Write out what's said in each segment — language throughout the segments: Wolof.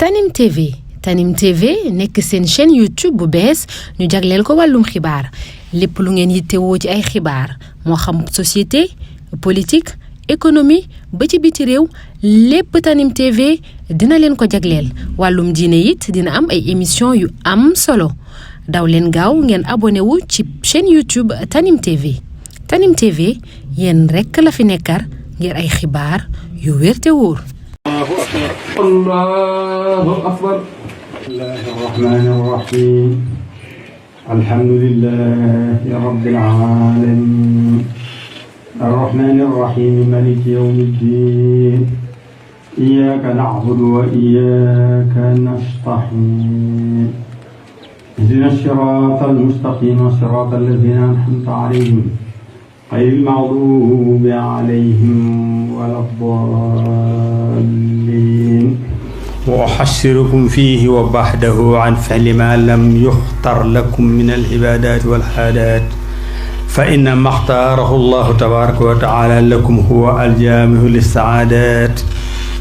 Tanim TV nekk seen chaîne YouTube bu bees ñu jagleel ko wàllum xibaar lépp lu ngeen yittewoo ci ay xibaar moo xam société politique économie ba ci biti réew lépp Tanim TV dina leen ko jagleel wàllum diine it dina am ay émission yu am solo daw leen gaaw ngeen abonné wu ci chaîne YouTube Tanim TV yéen rekk la fi nekkar ngir ay xibaar yu wér te wóor. Allahu akbar. Bismillahir rahmanir rahim. Alhamdulillahi rabbil alamin. Arrahmanir rahim maliki yawmiddin. Iyyaka na'budu wa iyyaka nasta'in. Ihdinas siratal mustaqim, siratal ladzina an'amta 'alayhim. غير المغضوب عليهم ولا الضالين وأحشركم فيه وبعده عن فعل ما لم يختر لكم من العبادات والحادات فإنما اختاره الله تبارك وتعالى لكم هو الجامع للسعادات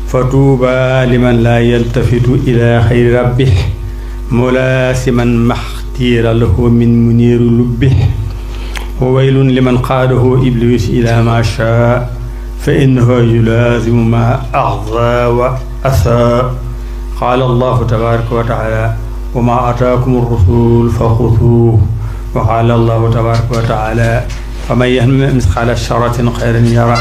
فطوبى لمن لا يلتفت إلى خير ربه ملاسما ما اختير له من منير لبه وويل لمن قاده إبليس إلى ما شاء فإنه يلازم ما أغضى وأساء قال الله تبارك وتعالى وما أتاكم الرسول فخذوه وقال الله تبارك وتعالى فمن يهم مثقال شرة خيرا يرى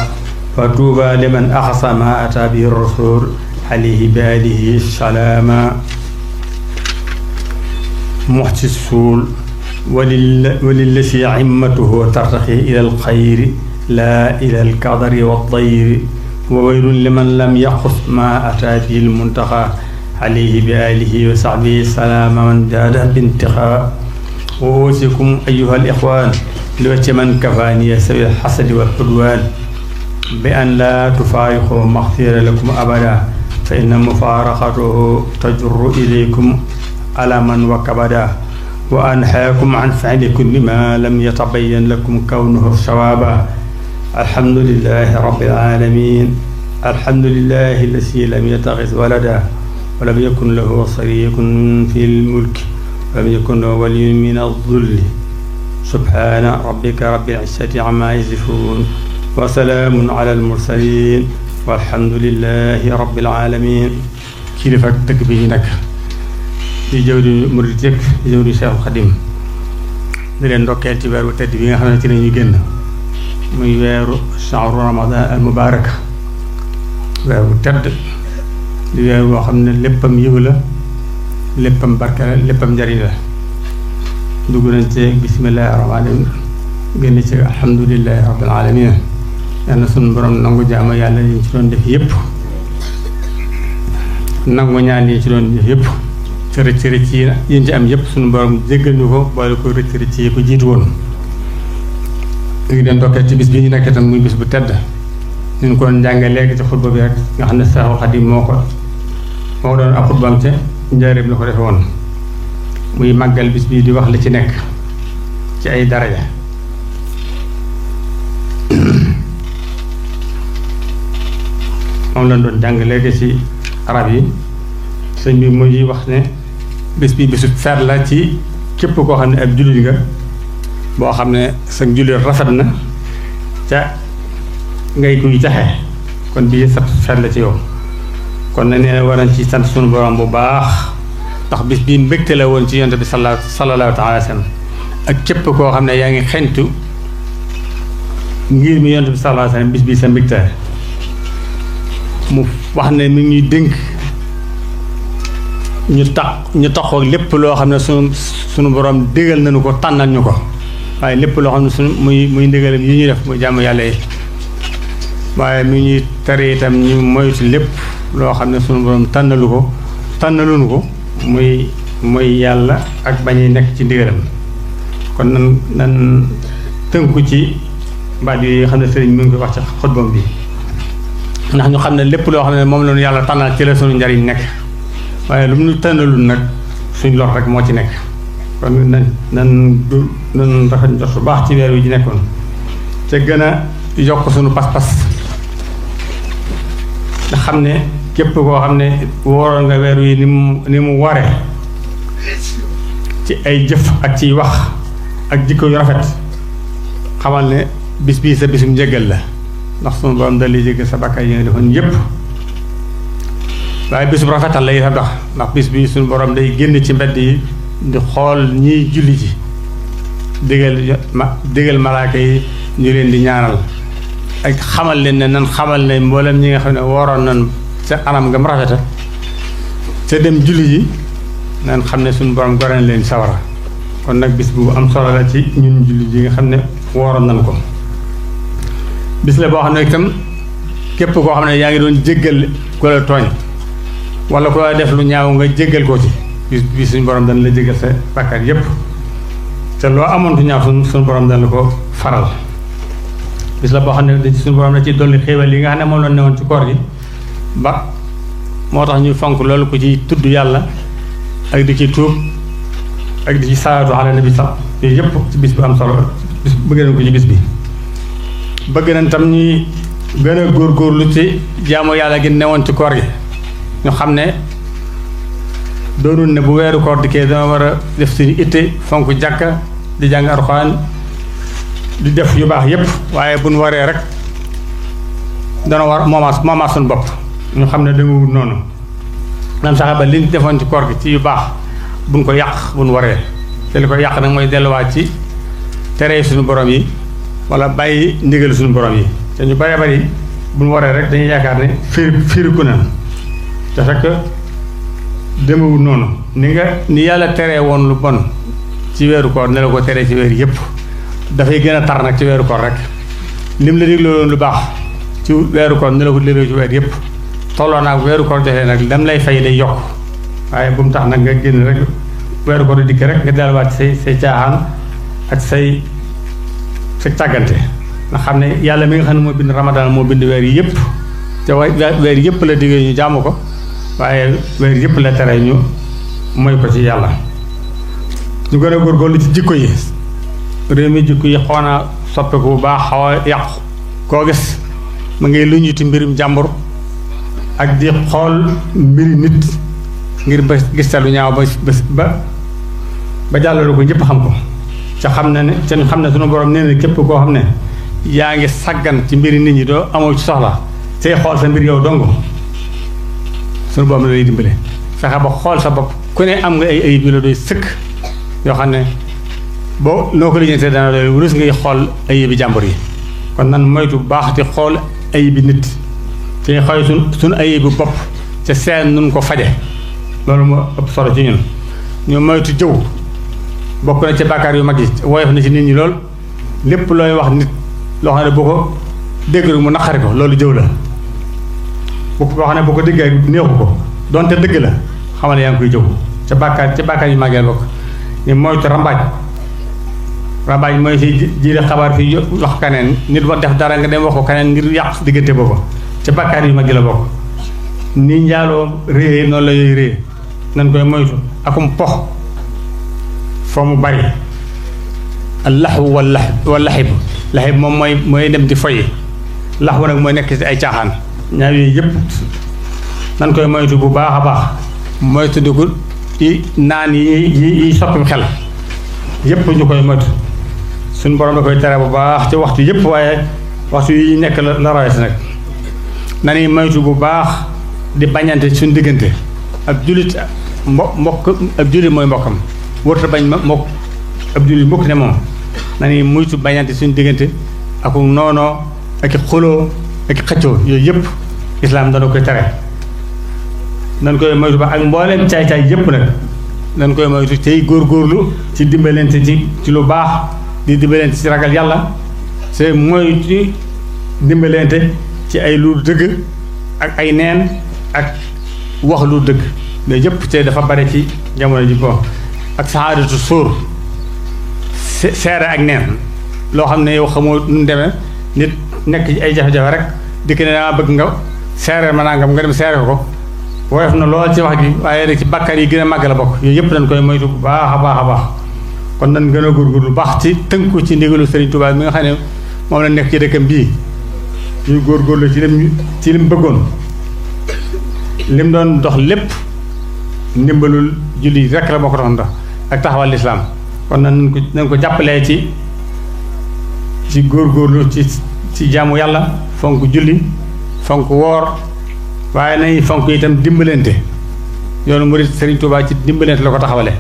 فطوبى لمن أحصى ما أتى به الرسول عليه بآله السلام محسن السول وللذي عمته ترتقي إلى الخير لا إلى القدر والضير وويل لمن لم يقص ما أتى به المنتقى عليه بآله وصحبه السلام من جاد بانتقاء وأوصيكم أيها الإخوان لوجه من كفاني سوي الحسد والعدوان بأن لا تفارقوا مغفر لكم أبدا فإن مفارقته تجر إليكم ألما وكبدا وأنهاكم عن فعل كل ما لم يتبين لكم كونه صوابا الحمد لله رب العالمين الحمد لله الذي لم يتخذ ولدا ولم يكن له شريك في الملك ولم يكن له ولي من الذل سبحان ربك رب العزة عما يصفون وسلام على المرسلين والحمد لله رب العالمين kilifa dëkk bi ñu nekk di jëwri murid yëpp di jëwri Seexul Xadim di leen ndokkeel ci weeru tedd bi nga xam ne ci lañu génn muy weeru shahru ramadan al mubarak weeru tedd di weer boo xam ne léppam yiw la léppam barke la léppam njariñ la dugg nañ ci bismillahi rahmaani rahim génn ci alhamdulillahi rabbil alamin yàlla sunu borom nangu jaamu yàlla yi ci doon def yëpp nangu ñaan yi ci doon def yëpp ci rëcc yi ci am yëpp sunu borom jéggal ñu ko boole ko rëcc yi ko jiitu woon ñu ngi leen ndokkee ci bis bi ñu nekk itam muy bis bu tedd ñu ko doon jàngee léegi ci xutba bi rek nga xam ne Seexul Xadim moo ko doon ab xutbaam ca njaareem la ko defe woon muy màggal bis bii di wax li ci nekk ci ay daraja moom lañ doon jàng léegi ci arab yi sëñ bi muy wax ne bis bi bisu feet la ci képp koo xam ne ab jullit nga boo xam ne sa jullit rafet na ca ngay kuy jaxe kon bii sa feet la ci yow kon na nee war nañ ci sant sunu borom bu baax ndax bis bii mbégte la woon ci yonent bi sallallahu taala wa sallam ak képp koo xam ne yaa ngi xentu ngir mi yonent bi sallallahu alayhi wa sallam bis bii sa mbégte mu wax ne mi ngi dénk ñu taxoo lépp loo xam ne sunu borom dégal nañu ko tànnal ñu ko waaye lépp loo xam ne sunu muy ndégalam yi ñuy def muy jàmm yàlla yi waaye mi ñuy tere itam ñu moytu lépp loo xam ne sunu borom tànnaluñu ko muy yàlla ak bañ a nekk ci ndigalam kon nan tënku ci baat yi xam ne sëriñ mi ngi koy wax ci xutbam bi ndax ñu xam ne lépp loo xam ne moom la ñu yàlla tànnal ci la sunu njariñ nekk waaye lu mu ñu tànnalul nag suñ lor rek moo ci nekk kon nan rafet njort bu baax ci weer wi ji nekkoon te gën a yokk sunu pas-pas nga xam ne képp koo xam ne wooroon nga weer wi ni mu ware ci ay jëf ak ciy wax ak jikko yu rafet xamal ne bis bii sa bisum njëggal la ndax sunu borom dal li jéggal sa bàkkaar yi nga defoon yépp waaye bisum rafetal la itam ndax bis bi sunu borom day génn ci mbedd yi di xool ñiy julli ci digal malaaka yi ñu leen di ñaanal ak xamal leen ne nan xamal ne mboolem ñi nga xam ne waroon nan ca anam nga mu rafeta ca dem julli ji nan xam ne suñu borom gore na leen sawara kon nag bis bu am solo la ci ñun julli ji nga xam ne waroon nan ko bis la boo xam ne itam képp koo xam ne yaa ngi doon jéggal ku la tooñ wala ko def lu ñaaw nga jéggal ko ci bis bi suñu borom dana la jéggal sa bàkkaar yépp te loo amoon tu ñaaw suñu borom dana la ko faral bis la boo xam ne suñu borom la ci dolli xéewal yi nga xam ne moom la newoon ci koor gi ba moo tax ñu fonk loolu ko ci tudd yàlla ak di ci tuub ak di ci salaatu ala nabi sax yooyu yëpp ci bis bu am solo bis bëgg nañ ko ci bis bi bëgg nañ tam ñuy gën a góorgóorlu ci jaamu yàlla gi newoon ci koor gi ñu xam ne doonul ne bu weeru koor dikkee dama war a def suñu itte fonk jàkka di jàng Alxuraan di def yu baax yépp waaye bu ñu waree rek dana war moomaat suñu bopp ñu xam ne dama wut noonu nan saxe ba li ñu defoon ci koor gi ci yu baax buñ ko yàq buñ waree te li ko yàq nag mooy delluwaat ci tere suñu borom yi wala bàyyi ndigal suñu borom yi te ñu bëree bëri buñ waree rek dañuy yaakaar ne firiku na te fekk demewul noonu ni yàlla teree woon lu bon ci weeru koor ne la ko teree ci weer yépp dafay gën a tar nag ci weeru koor rek lim la dégloo woon lu baax ci weeru koor ne la ko dégloo ci weer yépp tolloo naag weeru koor defee nag lam lay fay day yokk waaye bu mu tax nag nga génn rek weeru koor di dikk rek nga delluwaat say caaxaan ak say càggante nga xam ne yàlla mi nga xam ne moo bind ramadaan moo bind weer yi yépp te weer yépp la diggee ñu jaamu ko waaye weer yépp la tere ñu mooy ko ci yàlla ñu gën a góorgóorlu ci jikko yi réew mi jikko yi xaw na soppeeku bu baax xaw a yàqu koo gis ma ngay lu ñuti mbirum jàmbur ak di xool mbiri nit ngir ba gis lu ñaaw ba jàllale ko ñëpp xam ko ca xam ne sunu borom nee na képp koo xam ne yaa ngi saggan ci mbiri nit ñi doo amoo ci soxla say xool sa mbir yow dong sunu borom la lay dimbale fexe ba xool sa bopp ku ne am nga ay ayib yu la doy sëkk yoo xam ne boo noo ko lijjantee dana doy wurus ngay xool ayibi jàmbur yi kon nan moytu bu baax di xool ayibi nit te xool suñu ayibi bopp ca seen nun ko faje loolu moo ëpp solo ci ñun ñu moytu jëw bokk na ci bàkkaar yu mag yi woyof na ci nit ñi lool lépp looy wax nit loo xam ne boo ko dégg mu naqari ko loolu jëw la boo xam ne boo ko déggee neexu ko donte dëgg la xamal ne yaa ngi koy jëw ca bàkkaar yu mag yi bokk ñu moytu rambaaj mooy fi jiile xabaar fi wax kaneen nit wa def dara nga dem wax ko kaneen ngir yàq diggante boobu ca bàkkaar yu mag yi la bokk ni njaaloo réer noonu la yooyu réer nan koy moytu akum pox foo mu bari al laxwu wal laxib moom mooy dem di foyi laxwu nag mooy nekk ci ay caaxaan ñaar yooyu yëpp nan koy moytu bu baax a baax moytu di ko ci naan yi soppi xel yëpp ñu koy moytu suñu borom da koy tere bu baax ci waxtu yëpp waaye waxtu yi nekk la rawet nag nani moytu bu baax di bañante suñu diggante ab jullit mbokk ab jullit mooy mbokkam wërta bañ mbokk ab jullit mbokk ne moom nani moytu bañante suñu diggante ak noonoo ak xuloo ak xëccoo yooyu yëpp islaam dana koy tere nan koy moytu ba ak mbooleem caay-caay yëpp nag nan koy moytu tey góorgóorlu ci dimbalante ci lu baax di dimbalante ci ragal yàlla te moytu dimbalante ci ay lu dëgg ak ay neen ak wax lu dëgg mais yëpp te dafa bare ci jamono ji ko ak saxaadatu sóor seere ak neen loo xam ne yow xamoo nu demee nit nekk ci ay jafe-jafe rek dikk ne dama bëgg nga seere ma nangam nga dem seere ko woyof na lool ci wax gi waaye rek ci bàkkaar yi gën a màgg la bokk yooyu yëpp dañ koy moytu bu baax a baax a baax kon dañ gën a góorgóorlu baax ci tënku ci ndigalu Serigne Touba mi nga xam ne moom la nekk ci dëkkam bii ñu góorgóorlu ci lim bëggoon lim doon dox lépp ndimbalul julli rek la moo ko doon dox ak taxawal lislaam kon nañ ko jàppalee ci góorgóorlu ci jaamu yàlla fonk julli fonk woor waaye nañ fonk itam dimbalante yoonu murid Serigne Touba ci dimbalante la ko taxawale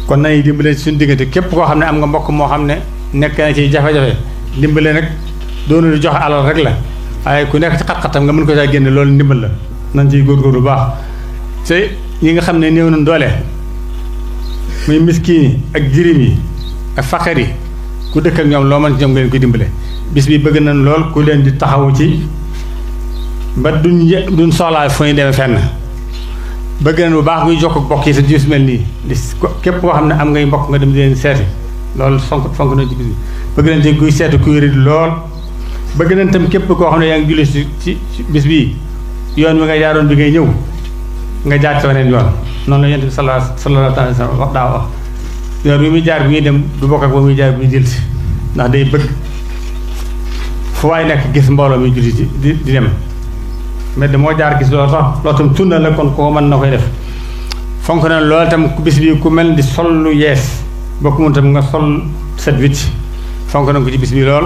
kon nañuy dimbalante suñu diggante képp koo xam ne am nga mbokk moo xam ne nekk na ci jafe-jafe dimbale nag doonu di joxe alal rek la waaye ku nekk ci xat-xatam nga mën ko saa génne loolu ndimbal la nañ ciy góorgóorlu bu baax te ñi nga xam ne néew nañ doole muy miskiin yi ak jirim yi ak faqir yi ku dëkk ak ñoom loo mën ci ñoom nga leen koy dimbale bis bi bëgg nañ lool ku leen di taxawu ci ba duñ soxlaa fu ñu demee fenn bëgg nañ bu baax muy jokk ak bokk yi sa gis mel nii di képp koo xam ne am ngay mbokk nga dem di leen seeti loolu fonk nañ ci bis bi bëgg nañ ci kuy seeti kuy rid lool bëgg nañ tam képp koo xam ne yaa ngi julli ci bis bii yoon wi nga jaaroon bi ngay ñëw nga jaar ci weneen yoon noonu la yonent bi sallallahu alayhi wa sallam wax daa wax yoon bi muy jaar bi muy dem du bokk ak ba muy jaar bi muy jël si ndax day bëgg fu waay nekk gis mbooloo mi julli ci di dem mais moo jaar gis loolu sax loolu tam sunna la kon koo mën na koy def fonk na loolu tam bis bi ku mel di sol lu yees bokk mun tam nga sol set wicc fonk na ko ci bis bi lool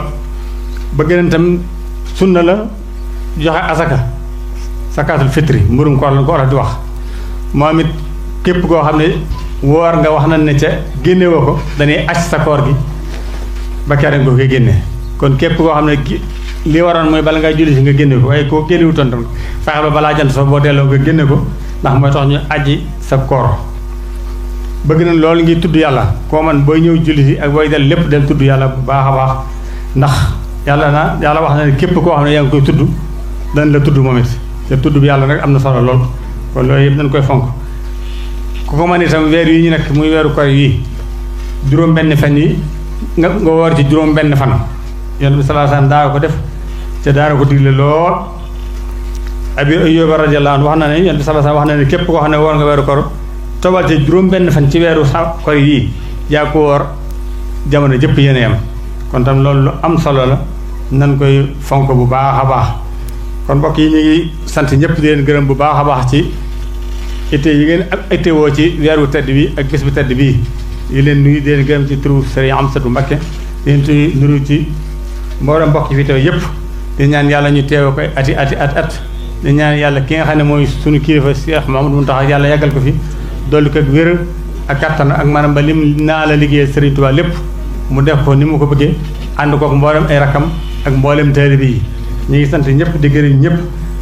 bëgg nañ tam sunna la joxe asaka sakaatul fitri mburum koor la ko war di wax moom it képp koo xam ne woor nga wax nañ ne ca génne woo ko dañuy acc sa koor gi ba kere nga ko koy génne kon képp koo xam ne li waroon mooy bala ngay julli si nga génne ko waaye koo génne wutoon tam fexe ba balaa jant soo boo delloo nga génne ko ndax mooy tax ñu aji sa koor bëgg nañ loolu ngi tudd yàlla koo man booy ñëw julli si ak booy del lépp del tudd yàlla bu baax a baax ndax yàlla wax na ne képp koo xam ne yaa ngi koy tudd dañ la tudd moom it te tudd bi yàlla nag am na solo lool kon loolu yëpp dañ koy fonk ku ko mën itam weer yi ñu nekk muy weeru koor yi juróom benn fan yi nga woor ci juróom benn fan yonent bi sallallahu alayhi wasallam daa ko def te daana ko digle lool Abi Ayyub radiyallahu anhu wax na ne yonent bi sallallahu alayhi wasallam wax na ne képp koo xam ne woor nga weeru koor tobal ci juróom benn fan ci weeru koor yi yaa ko woor jamono jëpp yéen a yam kon tam loolu lu am solo la nan koy fonk bu baax a baax kon mbokk yi ñu ngi sant ñëpp di leen gërëm bu baax a baax ci itte yi ngeen ak itte woo ci weeru tedd bi ak bés bu tedd bii yi leen nuyu di leen gërëm ci turu Serigne Amsatou Mbacké di leen nuyu ci mboolem mbokk yi fi teew yëpp di ñaan yàlla ñu teew ko at di ñaan yàlla ki nga xam ne mooy sunu kilifa Cheikh Mamadou Mountakha yàlla yàggal ko fi dolli ko ak wér ak kattan ak maanaam ba lim naa la liggéeyal Serigne Touba lépp mu def ko ni mu ko bëggee ànd kook mboolem ay rakam ak mboolem taalibe yi ñu ngi sant ñëpp di gërëm ñëpp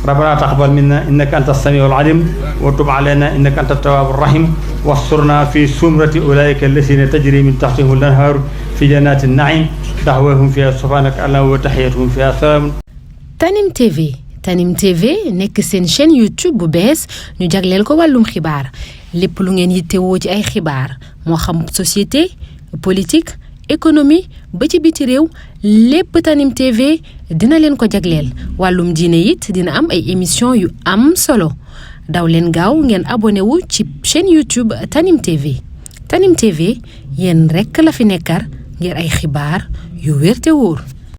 rabbana taqabbal minna innaka anta samiul alim wa tub alayna innaka anta tawwabur rahim wasturna fi sumrati ulaika alladhina tajri min tahtihim al-anhar fi jannatin na'im da'wahum fiha subhanaka allahumma wa tahiyyatuhum fiha salam. Tanim TV nekk seen chaîne YouTube bu bees ñu jagleel ko wàllum xibaar lépp lu ngeen yittewoo ci ay xibaar moo xam société politique économie ba ci biti réew lépp Tanim TV dina leen ko jagleel wàllum diine it dina am ay émission yu am solo daw leen gaaw ngeen abonné wu ci chaîne YouTube Tanim TV Tanim TV yéen rekk la fi nekkar ngir ay xibaar yu wér te wóor